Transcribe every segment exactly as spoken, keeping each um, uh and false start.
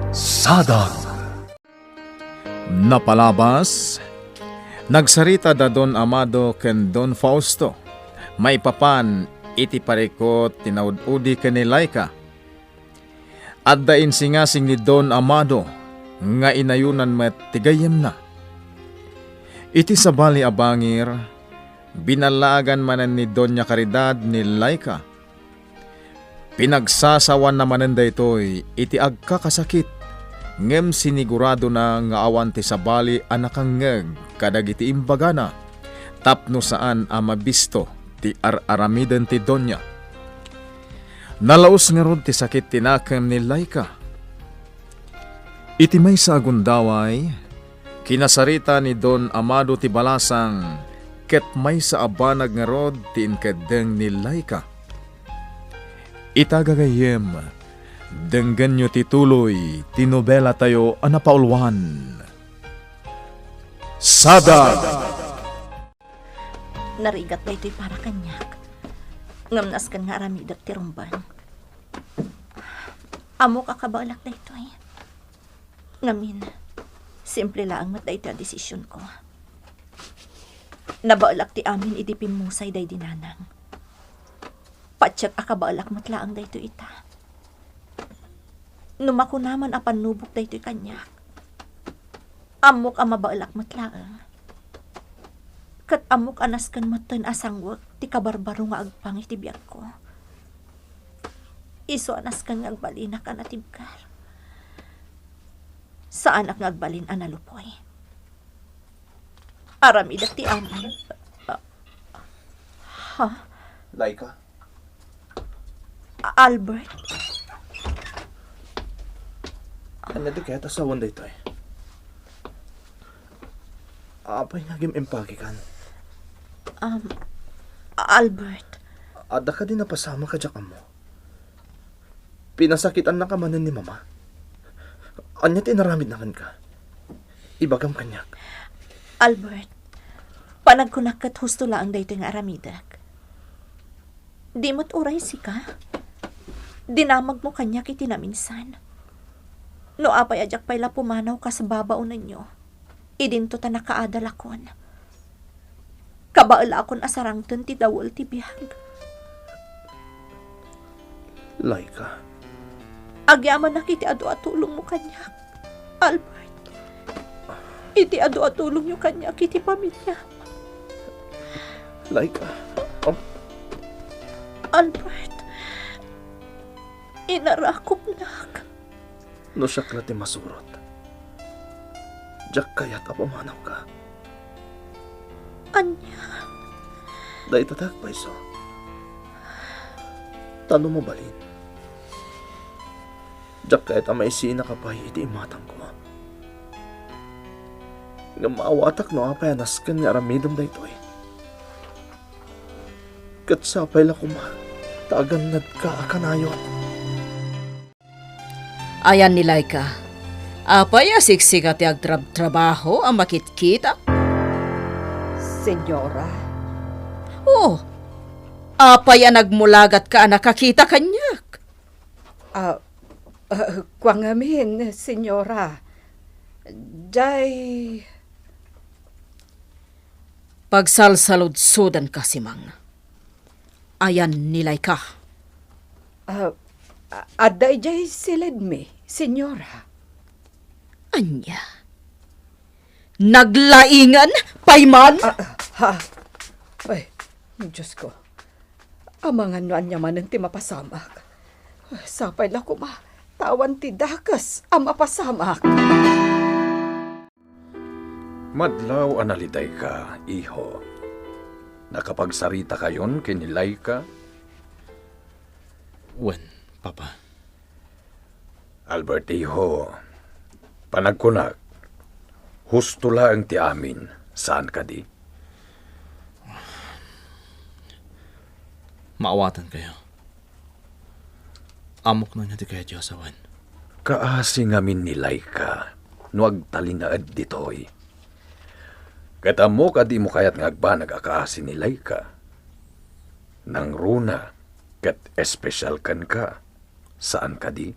Sadag. Napalabas, nagsarita da Don Amado ken Don Fausto maipapan iti parikut ti naud-udi ken ni Laika. Adda insingasing ni Don Amado nga inayonan met ti gayyemna. Iti sabali a bangir, binallaagan manen ni Doña Caridad ni Laika. Pinagsasawanna manen daytoy iti agkakasakit, ngem siniguradona nga awan ti sabali a nakangngeg kadagiti imbagana tapno saan a mabisto ti ar-aramiden ti Doña. Nalaus ngarud ti sakit ti nakem ni Laika. Iti maysa a gundaway, kinasarita ni Don Amado ti balasang ket maysa a banag ngarud ti inkeddeng ni Laika. Ita gagayyem, denggenyo ti tuloy ti nobelatayo a napauluan. Sadag! Narigat daytoy para kaniak. Ngem nasken nga aramidek ti rumbeng. Ammok a kabaelak daytoy. Ngamin, simple laeng met daytoy a desisionko. Nabaelak ti amin idi pimmusay daydi nanang. Patiek a kabaelak met laeng daytoy ita. No makuna man a pannubok daytoy kaniak, ammok a mabaelak met laeng. Ket ammok a nasken metten a sangwek ti kabarbaro nga agpang iti biagko. Isu a nasken nga agbalinak a natibker. Saanak nga agbalin a nalupoy. Aramidek ti amin. Ha? Laika? Albert? Ania ti kayat a sawen daytoy? Apay nga agim-impakikan? Um, Albert. Adda kadi napasamak a diak ammo? Pinasakitannaka manen ni Mama? Ania ti inaramidna kenka? Ibagam kaniak. Albert, panagkunak ket husto laeng daytoy nga aramidek. Di met uray sika? Dinamagmo kaniak iti naminsan. No apay a diak pay la pumanaw kas babaonenyo, idinto ta nakaadalakon. Kabaelakon a sarangten ti dawel ti biag. Laika. Agyamanak iti adu a tulongmo kaniak, Albert. Iti adu a tulongyo kaniak iti pamiliam. Laika. Oh. Albert. Inarakupnak. No siak la ti masurot, diak kayat a pumanawka. Ania? Dayta ti agpayso. Ta no mabalin, diak kayat a maisinaka pay iti imatangko. Ngem maawatak no apay a nasken nga aramidem daytoy. Ket sapay la koma ta agannadka a kanayon. Ayan ni Laika. Apay a siksika ti agtrabtrabaho a makitkita? Senyora? Oh, apay a nagmulagatka a nakakita kaniak? Ah, ah, kua ngamin, Senyora. Jay. Pagsalsaludsodanka, Simang. Ayan ni Laika. Ah, a-, adda idiay siledmi, Senyora. Ania? Naglaingan pay man? Ah, ah, ha? Ay, Diyos ko. Amangan no ania manen ti mapasamak. Sapay la koma, ta awan ti dakes a mapasamak. Madlaw a nalidayka, iho. Nakapagsarita kayon ken ni Laika? Wen, Papa. Albert, iho, panagkunak, husto laeng ti amin, saan kadi? Maawatankayo. Ammok no ania ti kayatyo a sawen. Kaasi ngamin ni Laika no agtalinaed ditoy. Ket ammok a dimo kayat nga agbanag a kaasi ni Laika. Nangruna ket espesyal kenka. Saan kadi?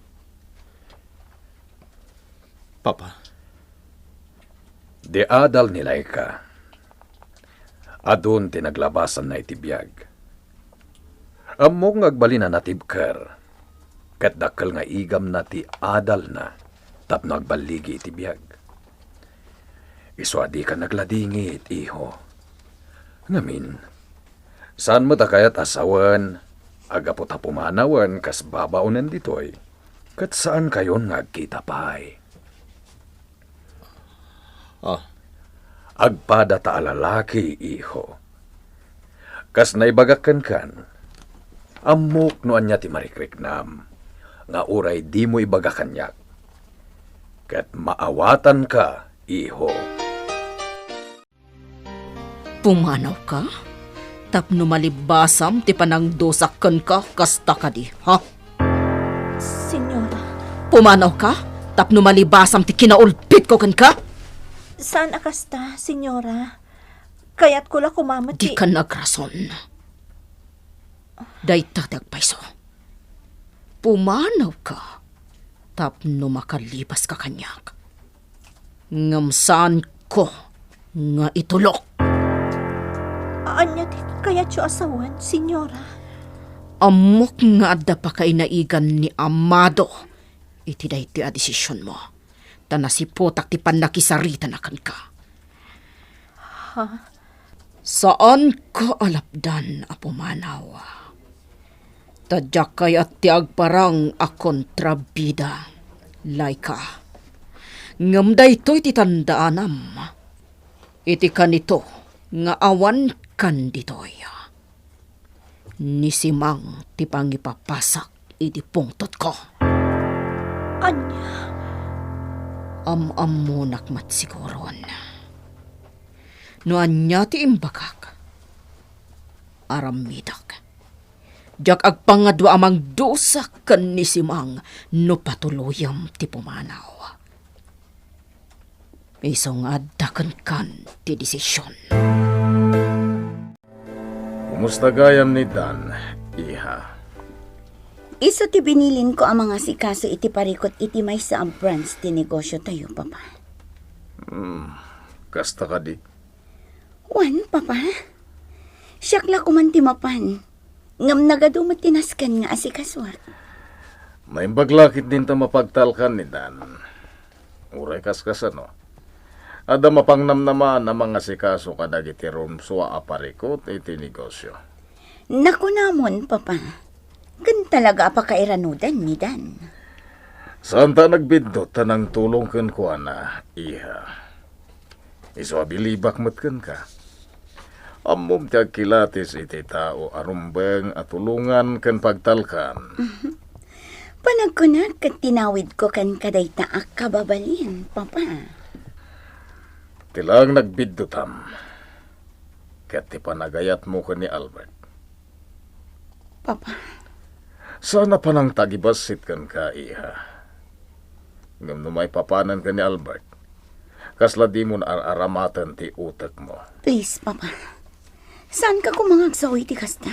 Papa. Di adal ni Laika. Adun ti naglabasanna iti biag. Ammok nga agbalin a natibker, ket dakkel nga igamna ti adalna tapno agballigi iti biag. Isu a dika nagladingit, iho. Ngamin, saan met a kayat a sawen, agapu ta pumanawen kas babaonen ditoy, ket saankayon nga agkita pay. Ah. Agpada ta a lalaki, iho. Kas naibagak kenkan, ammok no ania ti marikriknam, nga uray dimo ibaga kaniak. Ket maawatanka, iho. Pumanawka? Tapno malibasam ti panangdusak kenka, kasta kadi, ha? Senyora. Pumanawka? Tapno malibasam ti kinaulpitko kenka? Saan a kasta, senyora. Kayatko la koma met ti Dika nagrason. Dayta ti agpayso. Pumanawka tapno makalibaska kaniak. Ngem saanko nga itulok. Ania ti kayatyo a sawen, senyora? Ammok nga adda pakainaigan ni Amado iti daytoy a desisionmo, ta nasiputak ti pannakisaritana kenka. Ha? Saanka a lapdan a pumanaw. Ta diak kayat ti agparang a kontrabida, Laika. Ngem daytoy ti tandaanam. Iti kanito nga awan kan ditoy. Ni Simang ti pangipapasak iti pungtotko. Ania? Am-ammonak met siguron. No ania ti imbagak, aramidek. Diak agpangadua a mangdusa ken ni Simang no patuloyem ti pumanaw. Isu nga adda kenkan ti desision. Kumusta gayam ni Dan, iha? Isu ti binilinko a mangasikaso iti parikut iti maysa a branch ti negosiotayo, Papa. Hmm, kasta kadi? Wen, Papa. Siak la koman ti mapan. Ngem nagadu met ti nasken nga asikasoak. Naimbag la ketdin ta mapagtalkan ni Dan. Uray kaskasano, adda mapangnamnamaan a mangasikaso kadagiti rumsua a parikut iti negosio. Nakunamon, Papa. Ken talaga a pakairanudan ni Dan. Saanta a nagbiddut ta nangtulong kenkuana, iha. Isu a bilibak met kenka. Ammom ti agkilatis iti tao a rumbeng a tulongan ken pagtalkan. Panagkunak ket tinawidko kenka dayta a kababalin, Papa. Ti laeng nagbiddutam ket ti panagayatmo ken ni Albert. Papa. Saan a panangtagibassit kenka, iha. Ngem no maipapanen ken ni Albert, kasla dimon ar-aramaten ti utekmo. Please, Papa. Saanka koma nga agsao iti kasta.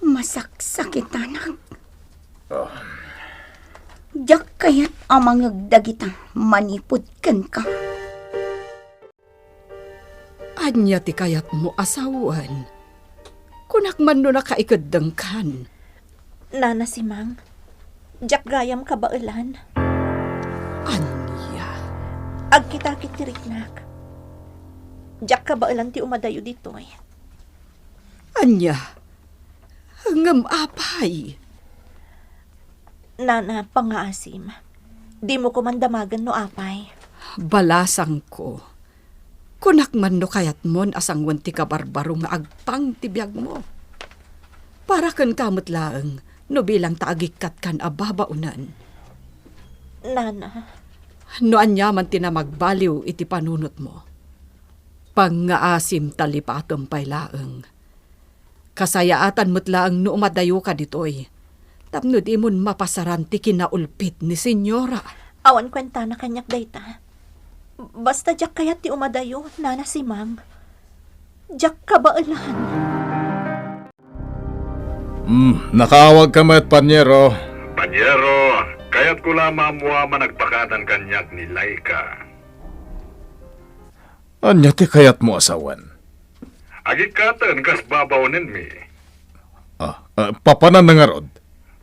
Masaksakitanak. Ah. Diak kayat a mangeg dagita manipud kenka. Ania ti kayatmo a sawen? Kunak man no nakaikeddengkan. Nana Simang, diak gayam kabaelan. Ania? Agkitakit ti riknak. Diak kabaelan ti umadayo ditoy. Ania? Ngem apay? Nana, pangngaasim. Dimo koman damagen no apay. Balasangko. Kunak man no kayatmon a sangoen ti kabarbaro nga agpang ti biagmo. Para kenka met laeng no bilang ta agikkatkan a babaonen. Nana. No aniaman ti namagbaliw iti panunotmo, pangngaasim ta lipatem pay laeng. Kasayaatan met laeng no umadayoka ditoy, tapno dimon mapasaran ti kinaulpit ni Senyora. Awan kuentana kaniak dayta. Basta diak kayat ti umadayo, Nana Simang. Diak kabaelan. Hmm, nakaawagka met, Panyero. Panyero, Kayatko la maammom a nagpakadakan kaniak ni Laika. Ania ti kayatmo a sawen? Agikkaten kas babaonenmi. Ah, ah, papananna ngarud?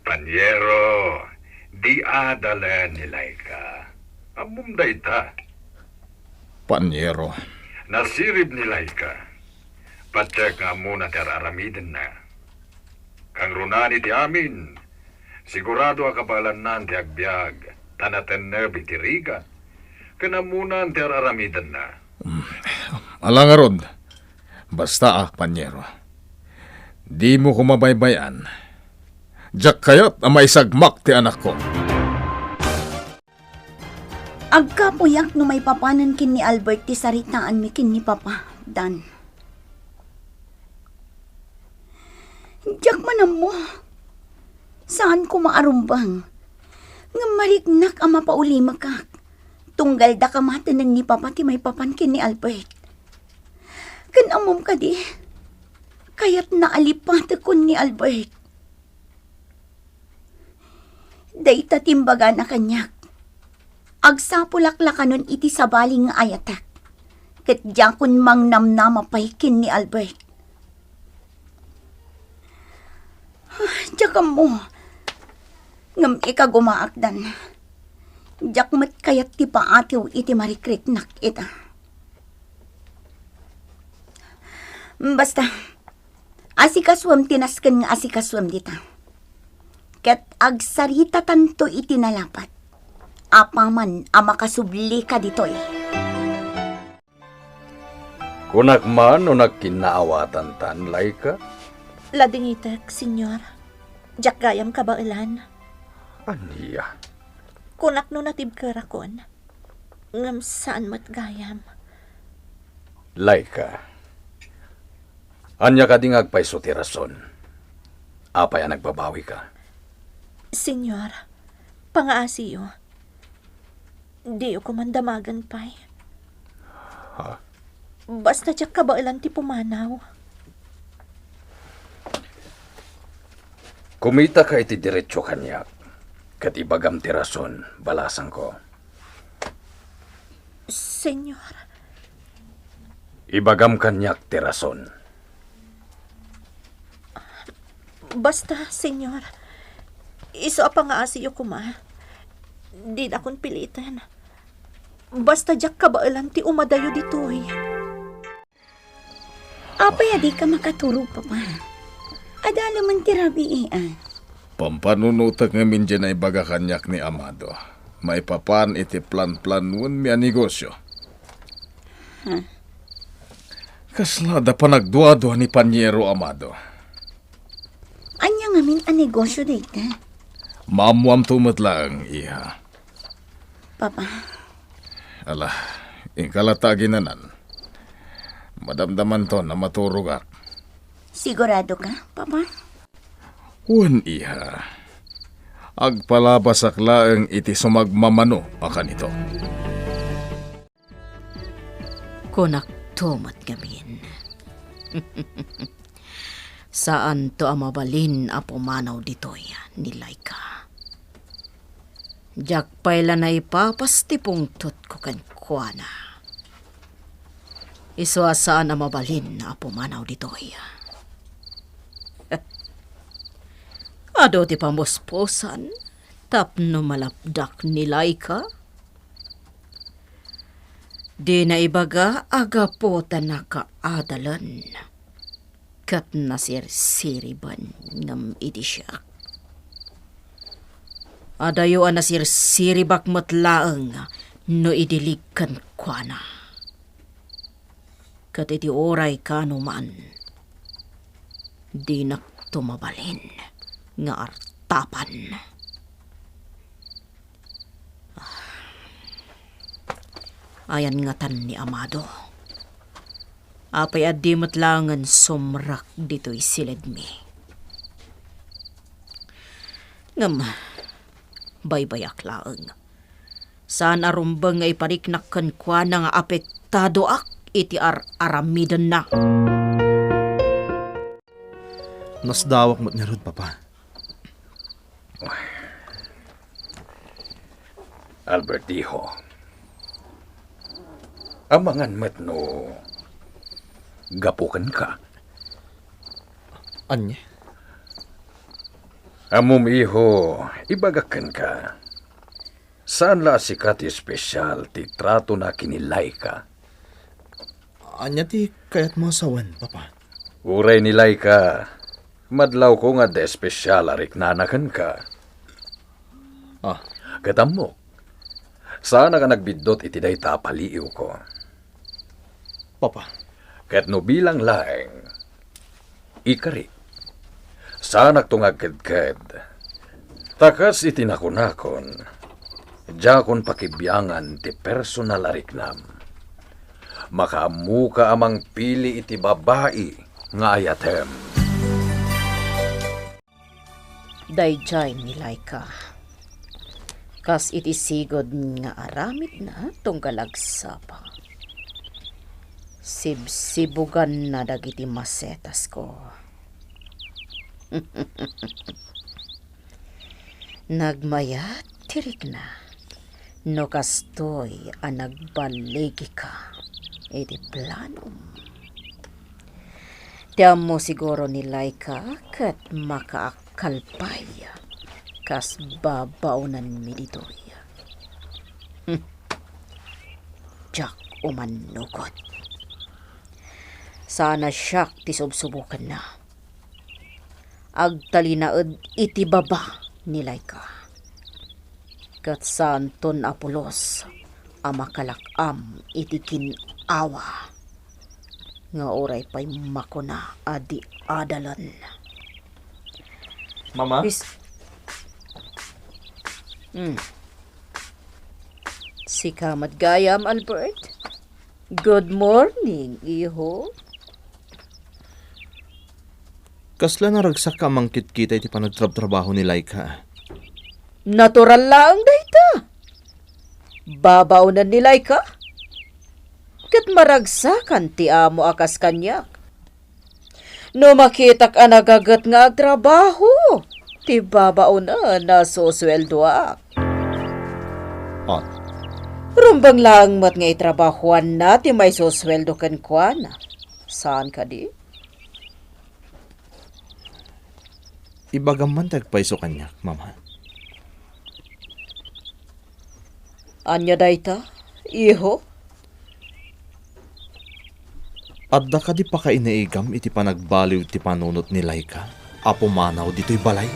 Paniero, di adalen ni Laika. Ammom dayta. Paniero. Nasirib ni Laika. Patiek nga ammona ti ar-aramidenna. Kangrunaan iti amin, sigurado a kabaelannan ti agbiag, ta natenneb iti rigat, ken ammonan ti ar-aramidenna. Mm, ala ngarud, basta a, Paniero. Dimo koma baybay-an. Diak kayat a maisagmak ti anakko. Agkapuyak no maipapanen ken ni Albert ti saritaanmi ken ni Papa, Dan. Diak man ammo. Saan koma a rumbeng. Ngem mariknak a mapaulimakak. Tunggal da kamatenen ni Papa ti maipapan ken ni Albert. Ken ammom kadi, kayatna a lipatekon ni Albert. Dayta ti imbagana kaniak. Agsapulak la kanon iti sabali nga ayatek, ket diakon mangnamnama pay ken ni Albert. Ah, diak ammo. Ngem ikagumaak, Dan. Diak met kayat ti paatiw iti marikriknak ita. Basta, asikasuem ti nasken nga asikasuem dita. Ket agsaritatanto iti nalapat. Apaman a makasublika ditoy. Kunak man no nagkinnaawatantan, Laika? Ladingitek, Señor. Diak gayam kabaelan. Ania? Kunak no natibkerakon. Ngem saan met gayam. Laika, ania kadi nga agpayso ti rason? Apay a nagbabawika? Señor, pangaasiyo. Diyo koman damagen pay. Ha? Basta diak kabaelan ti pumanaw. Kumitaka iti diretso kaniak, ket ibagam ti rason, balasangko. Señor. Ibagam kaniak ti rason. Basta, Señor, isu a pangaasiyo koma, dinakon piliten. Basta diak kabaelan ti umadayo ditoy. Apay a dika makaturog, Papa? Adda laeng ti rabii, a. Pampanunotek ngamin diay naibaga kaniak ni Amado maipapan iti planplanoenmi a negosio. Ha? Kasla adda panagduadua ni Paniero, Amado. Ania ngamin a negosio dayta? Maammoamto met laeng, iha. Papa. Ala, inka la ta aginanan. Madamdamanton a maturogak. Sigurado ka, Papa? Wen, iha. Agpalabasak laeng iti sumagmamano a kanito. Kunakto met ngamin. Saanto a mabalin a pumanaw ditoy ni Laika. Diak pay la naipapas ti pungtotko kenkuana. Isu a saan a mabalin a pumanaw ditoy. Adu ti pamuspusan tapno malapdak ni Laika. Dina ibaga a gapu ta nakaadalen ket nasirsiriben ngem idi siak. Adayo a nasirsiribak met laeng no idilig kenkuana. Ket iti uray kaano man, dinakto mabalin nga artapan. Ayan ngatan ni Amado. Apay a di met laengen sumrek ditoy siledmi. Ngem, baybayak laeng. Saan a rumbeng nga ipariknak kenkuana nga apektadoak iti ar-aramidenna. Nasdawak met ngarud, Papa. Albert, iho. Amangan met no gapu kenka. Ania? Ammom, iho, ibagak kenka. Saan la a sika ti espesyal ti tratona ken ni Laika. Ania ti kayatmo a sawen, Papa? Uray ni Laika, madlawko nga adda espesyal a riknana kenka. Ah. Ket ammok, saanak a nagbiddut iti dayta a paliiwko. Papa. Ket no bilang laeng, ikari, saanakto nga agkedked. Ta kas iti nakunakon, diakon pakibiangan ti personal a riknam. Makaammoka a mangpili iti babai nga ayatem. Daydiay ni Laika. Kas iti sigud nga aramidna tunggal agsapa, sibsibuganna dagiti masetasko. Nagmayat ti rikna no kastoy a nagballigika iti planom. Ti ammo siguro ni Laika ket makaakkalpay kas babaonanmi ditoy. Hmm. Diak umannukot. Saan a siak ti subsubokenna. Agtalinaed iti baba ni Laika. Ket saanton a pulos a makalak-am iti gin-awa nga uray pay makuna a di adalen. Mama? Is- Hmm. Sika met gayam, Albert? Good morning, iho. Kasla naragsak a mangkitkita iti panagtrabtrabaho ni Laika. Natural laeng dayta. Babaonan ni Laika. Ket maragsakan ti amo a kas kaniak. No makitak a nagaget nga agtrabaho, ti babaonen a susueldoak. Ah. Rumbeng laeng met nga itrabahoanna ti maisusueldo kenkuana. Saan kadi? Ibagam man ti agpayso kaniak, Mama. Ania dayta, iho? Adda kadi pakainaigam iti panagbaliw ti panunot ni Laika a pumanaw ditoy balay?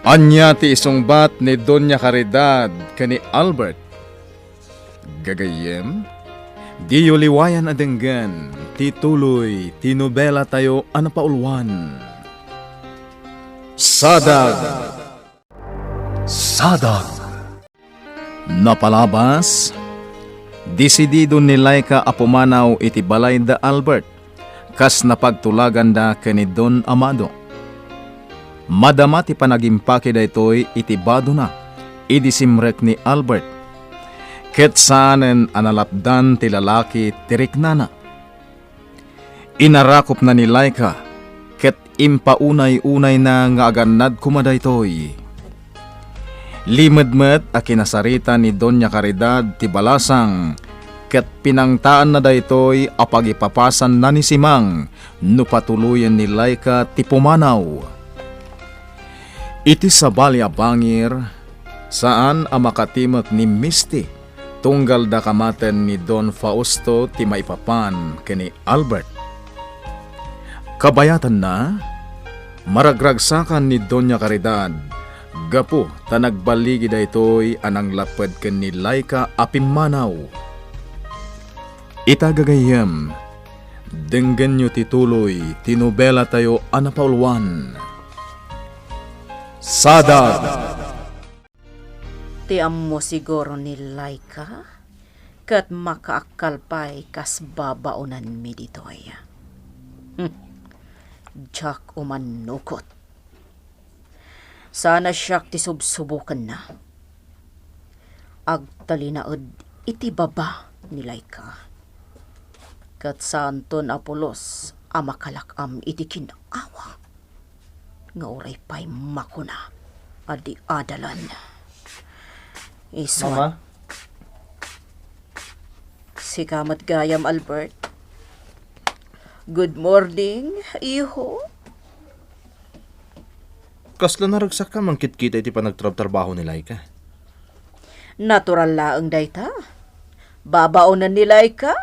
Ania ti isungbat ni Doña Caridad ken ni Albert? Gagayyem, diyo liwayan a denggen ti tuloy ti nobelatayo a napauluan, Sadag. Sadag. Napalabas, desidido ni Laika a pumanaw iti balay da Albert, kas napagtulaganda ken ni Don Amado. Madama ti panagimpaki daytoy iti badona idi simrek ni Albert, ket saanen a nalapdan ti lalaki ti riknana. Inarakopna ni Laika ket impaunay-unayna nga agannad koma daytoy. Limed met a kinasarita ni Doña Caridad ti balasang ket pinangtaanna daytoy a pagipapasanna ni Simang no patuloyen ni Laika ti pumanaw. Iti sabali a bangir, saan a makatimek ni Misty tunggal da kamaten ni Don Fausto ti maipapan ken ni Albert. Kabayatanna, maragragsakan ni Doña Caridad gapu ta nagballigi daytoy a nanglapped ken ni Laika a pimmanaw. Ita gagayyem, denggenyo ti tuloy ti nobelatayo a napauluan, Sadag. Ti ammo siguro ni Laika ket makaakkal pay kas babaonanmi ditoy. Hmm. Diak umannukot. Saan a siak ti subsubokenna. Agtalinaed iti baba ni Laika. Ket saanton a pulos a makalak-am iti gin-awa. nga uray pay makuna a di adalan. Isu. Mama? Sika met gayam, Albert. Good morning, iho. Kasla naragsak ka mangkitkita iti panagtrabtrabaho ni Laika? Natural laeng dayta. Babaonen ni Laika,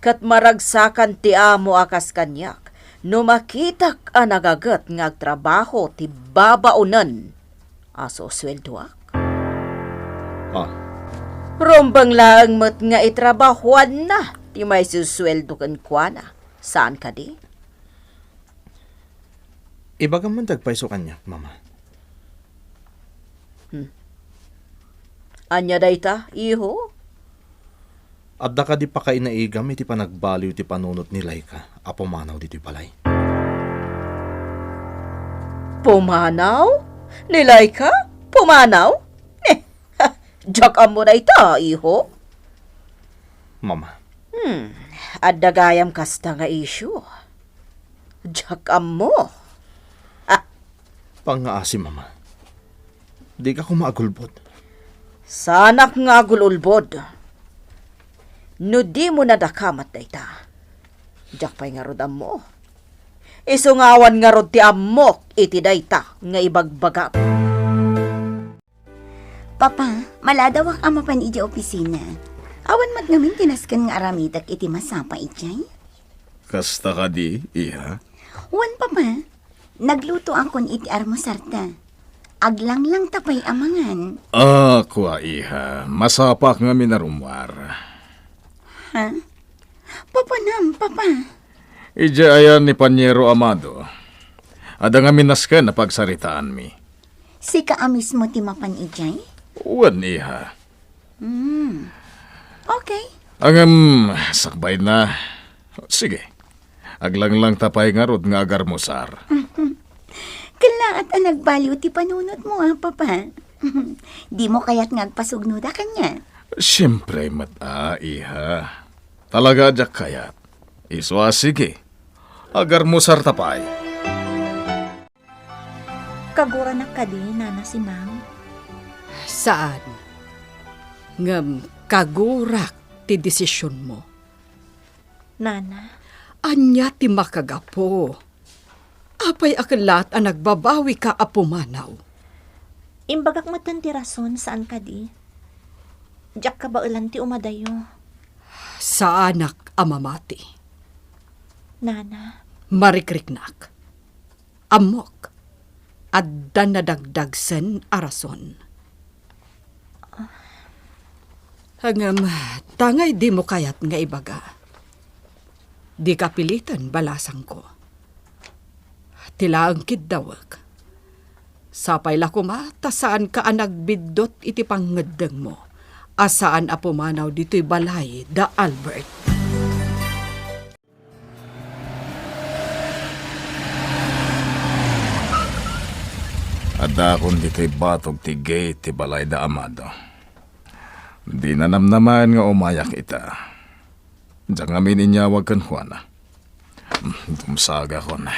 ket maragsakan ti amo a kas kaniak no makitak a nagaget nga agtrabaho ti babaonen a susueldoak. Ah. Rumbeng laeng met nga itrabahoanna ti maisusueldo kenkuana. Saan kadi? Ibagam man dagpay isu kaniak, Mama. Hmm. Ania dayta, iho? Adda kadi pakainaigam iti panagbaliw ti panunot ni Laika a pumanaw ditoy balay? Pumanaw? Ni Laika? Pumanaw? Eh, diak ammo dayta, iho. Mama. Hmm, adda gayam kasta nga issue. Diak ammo. Ah. Pangngaasi, Mama. Dika koma agulbod. Saanak nga agul-ulbod. No dimo nadakamat dayta, diak pay ngarud ammo. Isu nga awan ngarud ti ammok iti dayta nga ibagbagam. Papa, maladawak a mapan idiay opisina. Awan met ngamin ti nasken nga aramidek iti masapa idiay? Kasta kadi, iha? Wen, Papa. Naglutoakon iti armusarta. Aglanglangta pay a mangan. Ah, kua, iha. Masapaak ngamin a rummuar. Ha? Papanam, Papa? Idiay ayan ni Paniero Amado. Adda ngamin nasken a pagsaritaanmi. Sika a mismo ti mapan idiay? Wen, iha. Hmm. Okay. Ngem, sakbayna. Sige. Aglanglangta pay ngarud nga agarmusar. Kellaat a nagbaliw ti panunotmo, a, Papa. Dimo kayat nga agpasugnoda kaniak? Siempre met, a, iha. Talaga a diak kayat. Isu a, sige. Agarmusarta pay. Kaguranak kadi, Nana Simang? Saan. Ngem kagurak ti desisionmo. Nana? Ania ti makagapu? Apay a kellaat a nagbabawika a pumanaw? Imbagak metten ti rason, saan kadi? Diak kabaelan ti umadayo. Saanak a mamati. Nana? Marikriknak. Ammok, adda nadagdagsen a rason. Ngem, tangay dimo kayat nga ibaga. Dika piliten, balasangko. Ti laeng kiddawek. Sapay la koma ta saanka a nagbiddut iti pangngeddengmo a saan a pumanaw ditoy balay da Albert. Addaakon ditoy batog ti gate ti balay da Amado. Dina namnamaen nga umayak ita. Diak ngamin inyawag kenkuana. Dumsagakon.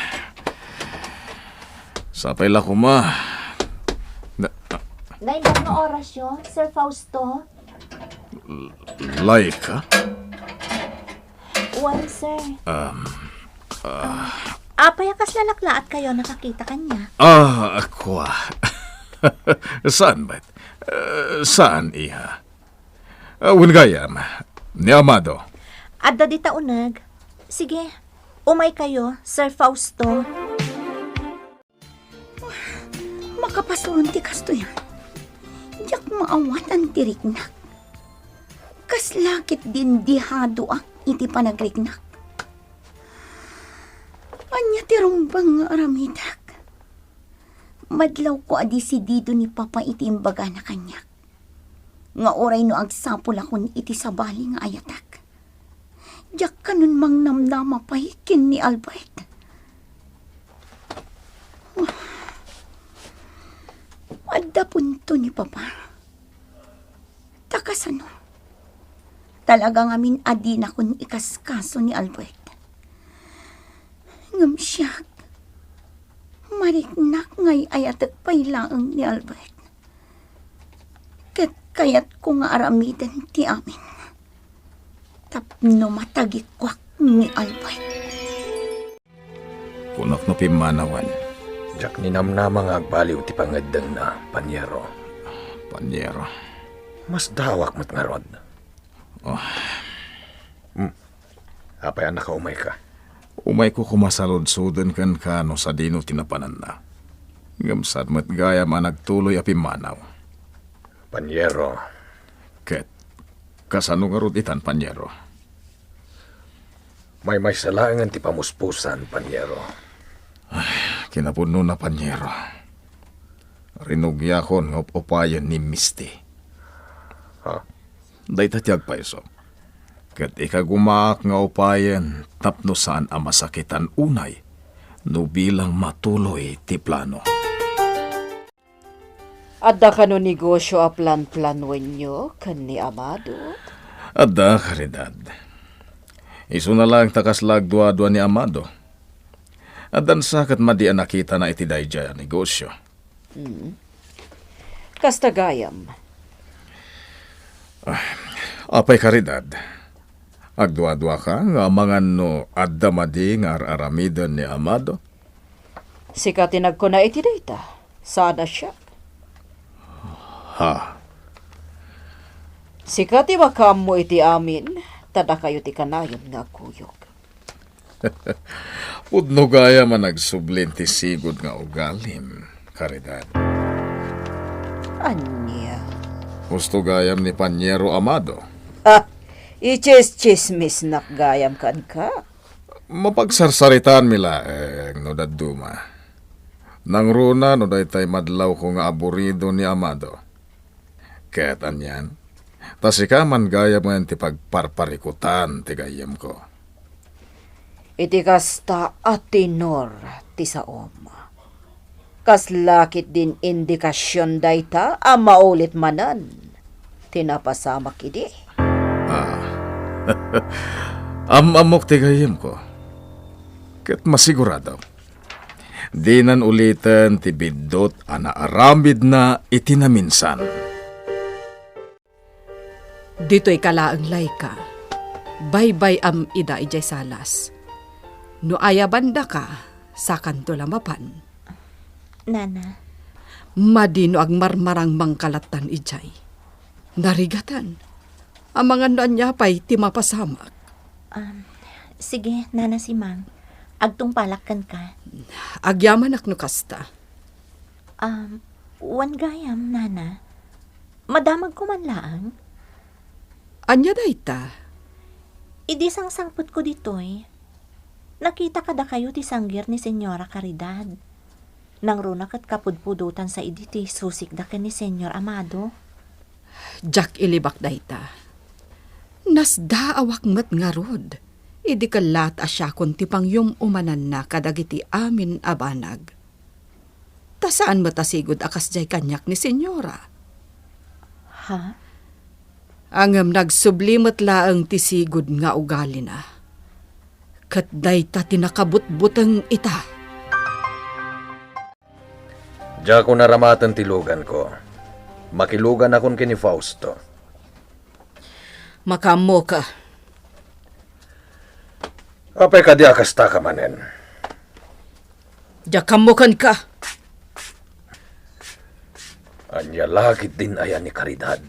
Sapay la koma. Na- Naimbag nga orasyo, Sir Fausto? Laika? Wen, sir. Um, ah. Apay a kasla laklaatkayo nakakita kaniak? Ah, kua. Saan met? Eh, saan, iha? Ah, wen gayam, ni Amado. Adda dita uneg. Sige, umaykayo, Sir Fausto. Makapasuron ti kastoy. Diak maawatan ti riknak. Kasla ket dindihadoak iti panagriknak. Ania ti rumbeng nga aramidek? Madlawko a desidido ni Papa iti imbagana kaniak nga uray no agsapulakon iti sabali nga ayatek, diak kanon mangnamnama pay ken ni Albert. Adda punto ni Papa. Ta kasano? Talaga ngamin a dinakon ikaskaso ni Albert. Ngem siak, Mariknak nga ay-ayatek pay laeng ni Albert. Ket kayatko nga aramiden ti amin tapno matagikuak ni Albert. Kunak no pimmanawen. Diak ninamnama nga agbaliw ti pangeddengna, Panyero. Panyero. Masdaawak met ngarud. Oh. Hmm. Apay a nakaumayka? Umayko koma saludsoden kenka no sadino ti napananna. Ngem saan met gayam a nagtuloy a pimmanaw. Panyero. Ket, kasano ngarud itan, Panyero? Maymaysa laengen ti pamuspusan, Panyero. Ay, kinapudnona, Panyero. Rinugiakon nga up-upayen ni Misty. Ha? Dayta ti agpayso. Ket ikagumaak nga upayen tapno saan a masakitan unay no bilang matuloy ti plano. Adda kano negosio a planplanuenyo ken ni Amado? Adda, Caridad. Isuna laeng ta kasla agduadua ni Amado. Addan sa ket madi a nakitana iti daydiay a negosio. Hmm. Kasta gayam. Ah, apay, Caridad? Agduaduaka nga amangan no adda madi nga ar-aramiden ni Amado? Sika ti nagkuna iti dayta, saan a siak. Ha? Sika ti makaammo iti amin, ta dakayo ti kanayon nga agkuyog. Pudno gayam a nagsublin ti sigud nga ugalim, Caridad. Ania? Husto gayam ni Panyero Amado. Ah, ichischismisnak gayam kenka. Mapagsarsaritaanmi laeng no dadduma. Nangruna no daytay madlawko nga aburido ni Amado. Ket anian, ta sika man gayam ngayon ti pagparparikutan ti gayyemko. Iti kasta a tenor ti saom, kasla ketdin indikasion dayta a maulit manen ti napasamak idi? Ah. Am-ammok ti gayyemko. Ket masiguradok, dinan uliten ti biddut a naaramidna iti naminsan. Ditoyka laeng, Laika. Baybay-am ida idiay salas. No ayabandaka, sakanto la mapan. Nana. Madi no agmarmarangmangka lattan idiay. Narigatan. Amangan no ania pay ti mapasamak. Um, sige, Nana Simang. Agtungpalak kenka. Agyamanak no kasta. Um, wen gayam, Nana. Madamagko man laeng. Ania dayta? Idi sangsangpetko ditoy, nakita kadakayo ti sanggir ni Señora Caridad. Nangruna ket kapudpudotansa idi ti susikda ken ni Señor Amado. Diak ilibak dayta. Nasdaawak met ngarud idi kellat a siakon ti pangyum-umananna kadagiti amin a banag. Ta saan met a sigud a kasdiay kaniak ni Señora. Ha? Ngem nagsubli met laeng ti sigud nga ugalina. Ket dayta ti nakabutbuteng ita. Diakon aramaten ti luganko. Makiluganakon ken ni Fausto. Makaammoka. Apay kadi a kastaka manen? Diak ammo kenka. Ania la ketdin aya ni Caridad?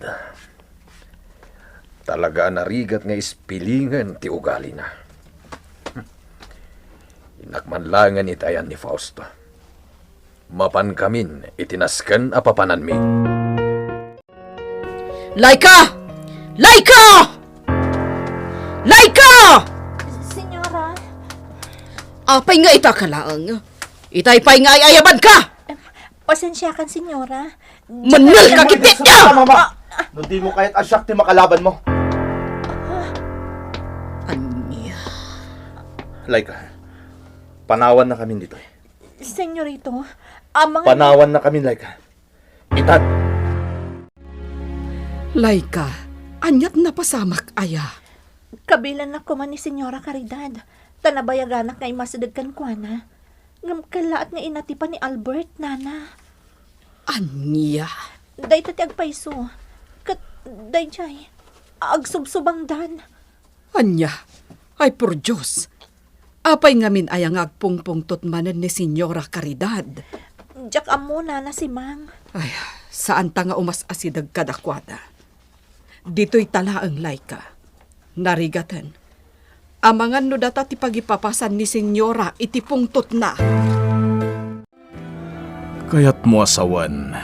Talaga a narigat nga ispilingen ti ugalina. Innak man laengen iti ayan ni Fausto. Mapankamin iti nasken a papananmi. Laika! Laika! Laika! Señora. Apay nga ita ka laeng? Itay pay nga ay-ayabanka! Pasensiakan, Señora. Mannel ka, Diak ketdi! Mama! No dimo kayat a siak ti makalabanmo. Ania? Laika, panawannakamin ditoy. Señorito, amangan. Panawannakamin, Laika. Itan! Laika, aniat napasamak aya? Kabilannak koma ni Señora Caridad, ta nabayaganak nga immasideg kenkuana. Ngem kellaat nga inatipan ni Albert, nana. Ania? Dayta ti agpayso. Ket daydiay, agsubsubangdan. Ania? Ay, por Dios! Apay ngamin aya nga agpungpungtot manen ni Señora Caridad? Diak ammo, nana Simang. Ay, saanta nga umas-asideg kadakuada. Ditoyta laeng, Laika. Narigaten. Amangan no data ti pagipapasan ni Señora iti pungtotna. Kayatmo a sawen,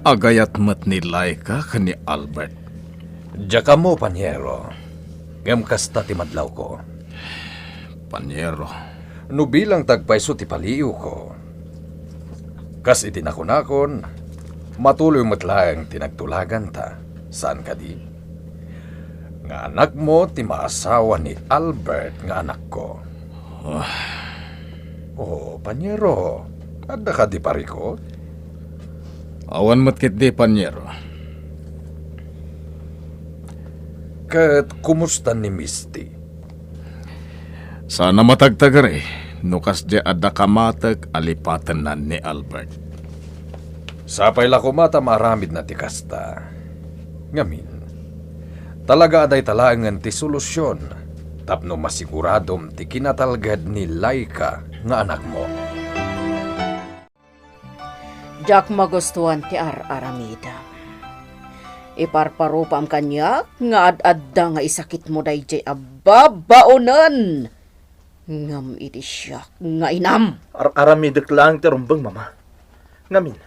agayat met ni Laika ken ni Albert. Diak ammo, Paniero, ngem kasta ti madlawko. Paniero. No bilang ti agpayso ti paliiwko, kas iti nakunakon, matuloy met laeng ti nagtulaganta. Saan kadi? Nga anakmo ti maasawa ni Albert nga anakko. Ah. Oh, Paniero, adda kadi parikut? Awan met ketdi, Paniero. Ket kumusta ni Misty? Saan a matagtagari no kasdiay adda kamatek a lipatennan ni Albert. Sapay la koma ta maaramidna ti kasta. Ngamin, talaga a dayta laengen ti solusion tapno masiguradom ti kinatalged ni Laika nga anakmo. Diak magustuan ti ar-aramidem. Iparparupam kaniak nga ad-adda nga isakitmo daydiay a babaonen. Ngem iti siak nga inam. Ar-aramidek laeng ti rumbeng, Mama. Ngamin,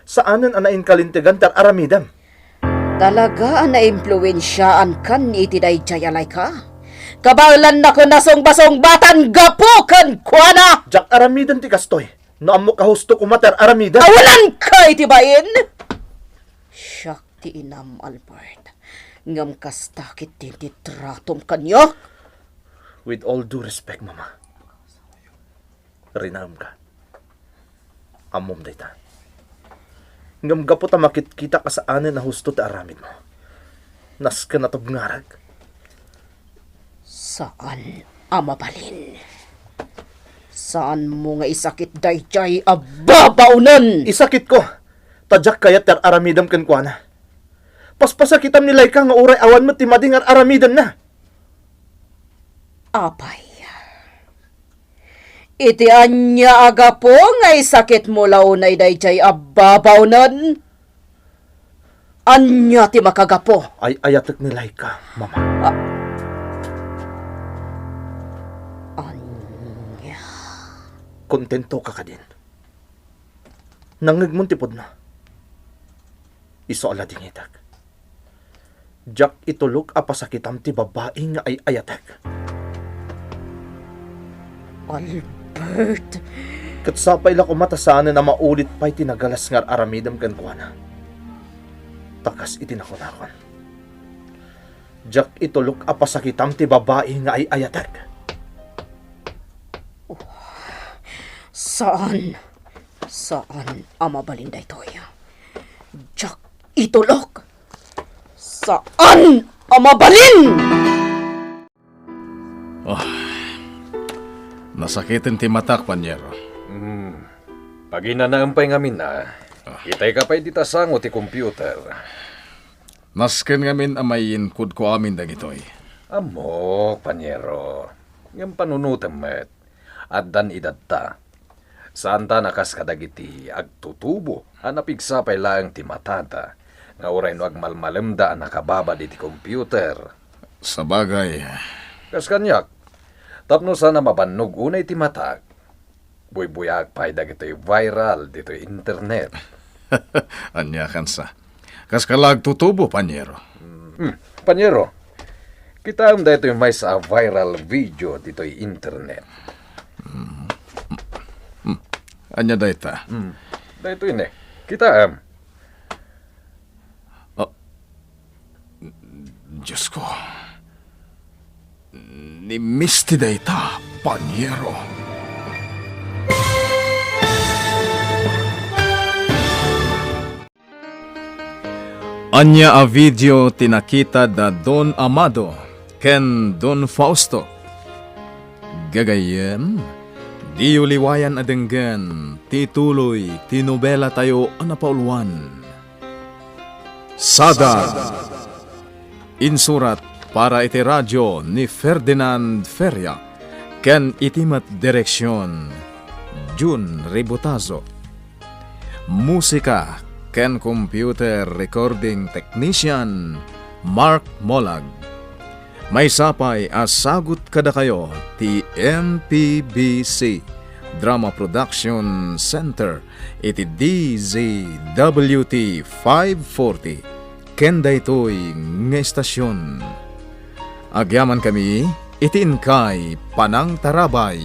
saanen a nainkalintegan ti ar-aramidem. Talaga a naimpluensiaankan iti daydiay a Laika? Kabaelannak a nasungbasungbatan gapu kenkuana! Diak aramiden ti kastoy. No ammok a husto koma ti ar-aramidem. Awalanka iti bain! Siak ti inam, Albert. Ngem kasta ketdin ti tratom kaniak. With all due respect, Mama. Rinaemka. Ammom dayta. Ngem gapu ta makitkitak a saanen a husto ti aramidmo, nasken a tubngarek. Saan a mabalin. Saanmo nga isakit daydiay a babaonen! Isakitko, ta diak kayat ti ar-aramidem kenkuana. Paspasakitam ni Laika nga uray awan met ti madi nga ar-aramidenna. Apay, iti ania a gapu nga isakitmo la unay daydiay a babaonen? Ania ti makagapu? Ay-ayatek ni Laika, Mama. A-, ania? Kontentoka kadin? Nangngegmon ti pudno. Isu a ladingitek. Diak itulok a pasakitam ti babai nga ay-ayatek. Albert! Ket sapay la koma ta saanen a maulit pay ti nagalas nga ar-aramidem kenkuana. Ta kas iti nakunakon, diak itulok a pasakitam ti babai nga ay-ayatek. Saan. Saan a mabalin daytoy. Diak itulok. Saan a mabalin! Ah, nasakiten ti matak, Paniero. Hmm. Paginanaem pay ngamin a. Ah. Itayka pay dita sango ti computer. Nasken ngamin a maiyinkodko amin dagitoy. Ammok, Paniero. Ngem panunotem met. Addan idadta. Saanta a kas kadagiti agtutubo a napigsa pay laeng ti matada nga uray no agmalmalemda a nakababad iti computer. Sabagay. Kas kaniak, tapno saan a mabannog unay ti matak, buybuyaak pay dagitoy viral ditoy internet. Ania kansa? Kaska la agtutubo, Paniero. Hmm, Paniero, kitaem daytoy maysa a viral video ditoy internet. Hmm. Hmm. Ania dayta? Hmm. Daytoy ne. Kitaem. Ah, Diosko. Ni Misty dayta, Paniero. Ania a video ti nakita da Don Amado ken Don Fausto? Gagayyem, Diyo liwayan a denggen ti tuloy ti nobelatayo a napauluan. Sada. Insurat para iti radio ni Ferdinand Feria ken iti met direksion, Jun Ributazo. Musika ken computer recording technician, Mark Molag. Maysa pay a sagut kadakayo ti M P B C Drama Production Center iti D Z W T five forty ken daytoy nga estasion. Agyamankami iti inkay panangtarabay.